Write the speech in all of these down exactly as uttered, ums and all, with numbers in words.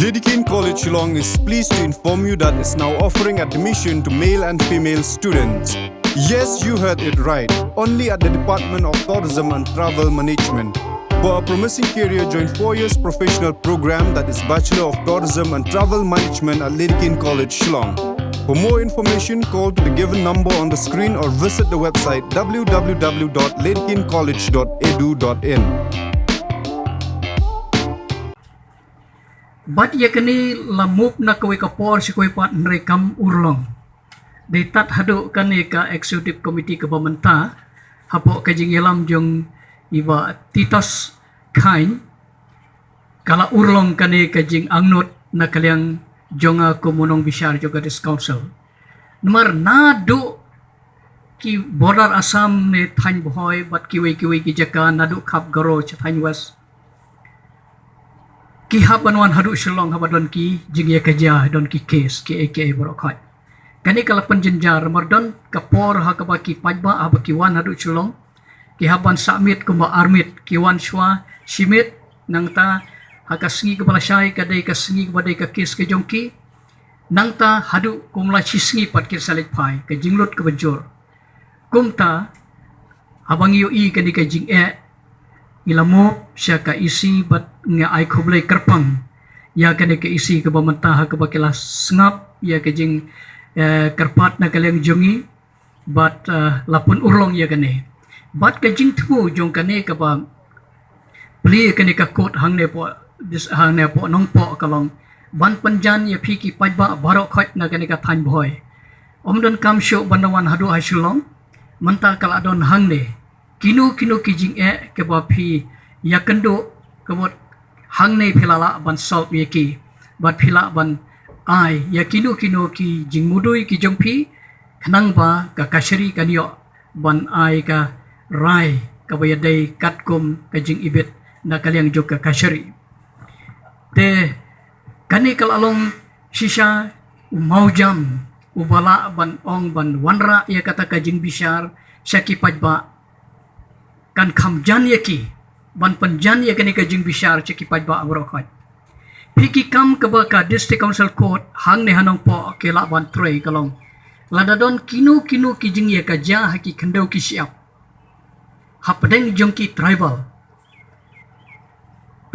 Dedekind College Shillong is pleased to inform you that it's now offering admission to male and female students. Yes, you heard it right. Only at the Department of Tourism and Travel Management. For a promising career, join four years professional program, that is Bachelor of Tourism and Travel Management at Dedekind College Shillong. For more information, call to the given number on the screen or visit the website w w w dot dedekind college dot e d u dot i n. Bad ïa kane la move na kawei ka por sha kawei pat, hynrei kam urlong. Dei tad haduh kane ka executive committee kaba mynta, hapoh ka jingïalam jong i Bah Titus Chyne, ka la urlong kane ka jingangnud na ka liang jong nga kum u nongbishar jong ka District Council. Namar naduh ki border Assam ne thaiñ Bhoi bad kiwei kiwei ki jaka, naduh Khap Garo sha thaiñ West, ki hap ban wan haduh Shillong haba don ki jingïakajia, don ki case, kiei kiei baroh khoit. Kane ka la pynjynjar namar don ka por ha kaba ki paidbah haba ki wan haduh Shillong, ki hap ban submit kumba ar miet, ki wan shuwa shi miet. Nangta ha ka sngi kaba lashai ka dei ka sngi kaba dei ka case ka jong ki. Nangta haduh kumba la shi sngi pat kin sa leit phai, ka jinglut kaba jur. Kumta, haba ngi ïohi kane ka jingeh, ngi la move sha ka E C bad nga ai khublei kyrpang ïa kane ka E C kaba mynta ha kaba ki la sngap ïa ka jing, eh, kyrpad na ka liang jong ngi bad, eh, la pynurlong ïa kane. Bad ka jingthmu jong kane kaba plie kane ka court hangne hapoh, dis-, hangne hapoh Nongpoh ka long ban pynjan ïa phi ki paidbah baroh khoit na kane ka thaiñ Bhoi. Ym donkam shuh ban da wan haduh ha Shillong, mynta ka la don hangne. Kino kino ki jingeh kaba phi ïakynduh, ka mut hangne phi la lah ban solve ïa ki bad phi lah ban ai ïa kino kino ki jingmudui ki jong phi, khnang ba ka kashari kan ïoh ban ai ka rai kaba ïadei katkum ka jingibit na ka liang jong ka kashari. Te kane ka la long shisha u mawjam uba lah ban ong ban wanrah ïa kata ka jingbishar sha ki paidbah, kan kham jan ïa ki ban pynjan ïa kane ka jingbishar sha ki paidbah baroh khoit. Phi ki kam kaba ka District Council Court hangne ha Nongpoh ki lah ban trei ka long, lada don kino kino ki jingïakajia ha ki khyndew ki shyiap hapdeng jong ki tribal,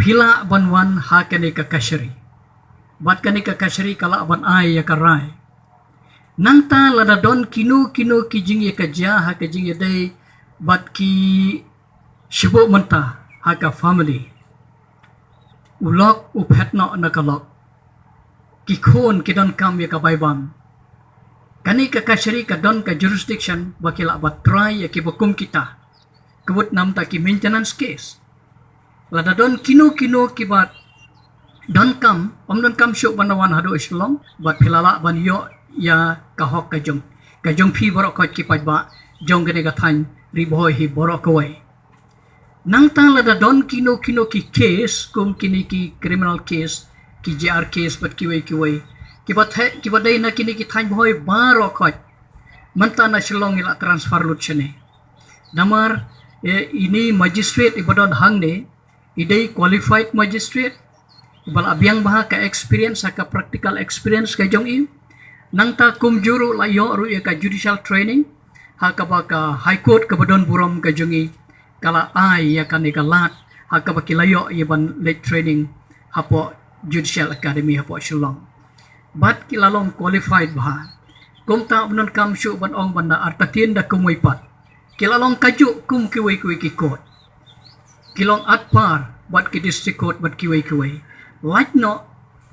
phi lah ban wan ha kane ka kashari bad kane ka kashari ka lah ban ai ïa ka rai. Nangta lada don kino kino ki jingïakajia ha ka jingïadei bad ki shibun mynta ha ka family, u lok u phet noh na ka lok, ki khun ki donkam ïa ka bai bam, kane ka kashari ka don ka jurisdiction ba ki lah ban trai ïa kiba kum kita, ka mut namar ki maintenance case. Lada don kino kino kiba donkam, ym donkam shuh ban da wan haduh Shillong bad phi la lah ban ïoh ïa ka hok ka jong, ka jong phi baroh khoit ki paidbah jong kane ka thaiñ Ri Bhoi hi baroh kawei. Nangta lada don kino kino ki case kum kine ki criminal case, ki J R case bad kiwei kiwei, kiba the, kiba dei na kine ki thaiñ Bhoi baroh khoit, mynta na Shillong i la transfer lut shane. Namar, eh, ine i magistrate iba don hangne i dei qualified magistrate, iba la biang bha ka experience, ha ka practical experience ka jong i. Nangta kumjuh ruh la ïoh ruh ïa ka judicial training ha kaba ka High Court kaba don burom ka jong i ka la ai ïa kane ka lad ha kaba ki la ïoh ïa ban leit training hapoh Judicial Academy hapoh Shillong. Bad ki la long qualified bha. Kumta ym donkam shuh ban ong ban da artatien da kumwei pat. Ki la long kajuh kum kiwei kiwei ki court. Ki long atpar bad ki district court bad kiwei kiwei. Lait noh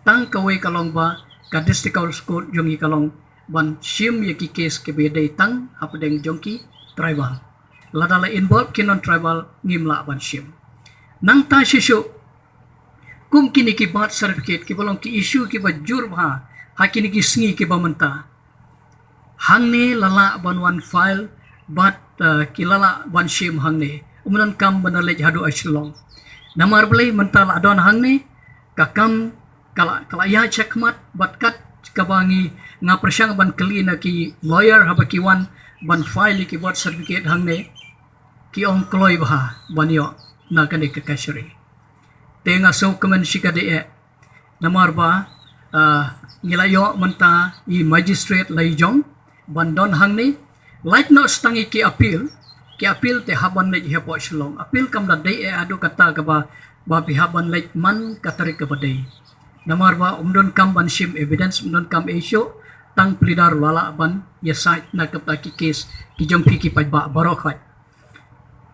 tang kawei ka long ba ka District Council Court jong i ka long ban shim ïa ki case kiba dei tang hapdeng jong ki tribal. Lada la involve ki non tribal ngim lah ban shim. Nangta shisha kum kine ki birth certificate kiba long ki issue kiba jur bha ha kine ki sngi kiba mynta. Hangne la lah ban wan file bad, uh, ki la lah ban shim hangne. Ym donkam ban da leit haduh ha Shillong. Namar balei mynta la don hangne, ka kam ka la, ka la ïaid shakhmat bad kat kaba ngi, nga pyrshang ban kylli na ki lawyer haba ki wan ban file ïa ki birth certificate hangne, ki ong kloi bha ban ïoh na kane ka kashari. Te nga sngewkmen shikatdei eh. Namar ba, ah, ngi la ïoh mynta i magistrate la i jong ban don hangne. Lait noh tang i ki appeal, ki appeal te hap ban leit hapoh Shillong. Appeal kam da dei eh haduh katta kaba, ba phi hap ban leit man ka tarik kaba dei. Namar ba ym donkam ban shim evidence, ym donkam issue, tang pleader la lah ban ïa side na ka bynta ki case ki jong phi ki paidbah baroh khoit.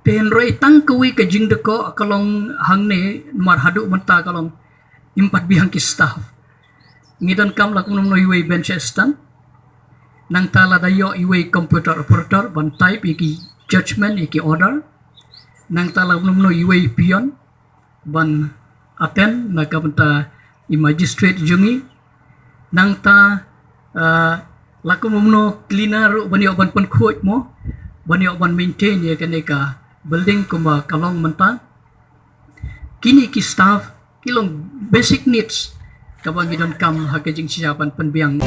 Te hynrei tang kawei ka jingdkoh ka long hangne, namar haduh mynta ka long im pat biang ki staff. Ngi donkam la kumno kumno iwei bench assistant. Nangta lada ïoh iwei computer operator ban type ïa ki judgment, ïa ki order. Nangta la kumno kumno iwei peon ban attend na ka bynta i magistrate jong ngi. Nangta, ah, la kumno kumno cleaner ruh ban ïoh ban pynkhuid mo, ban ïoh ban maintain ïa kane ka building kumba ka long mynta. Kine ki staff ki long basic needs kaba ngi donkam ha ka jingshisha ban pynbiang.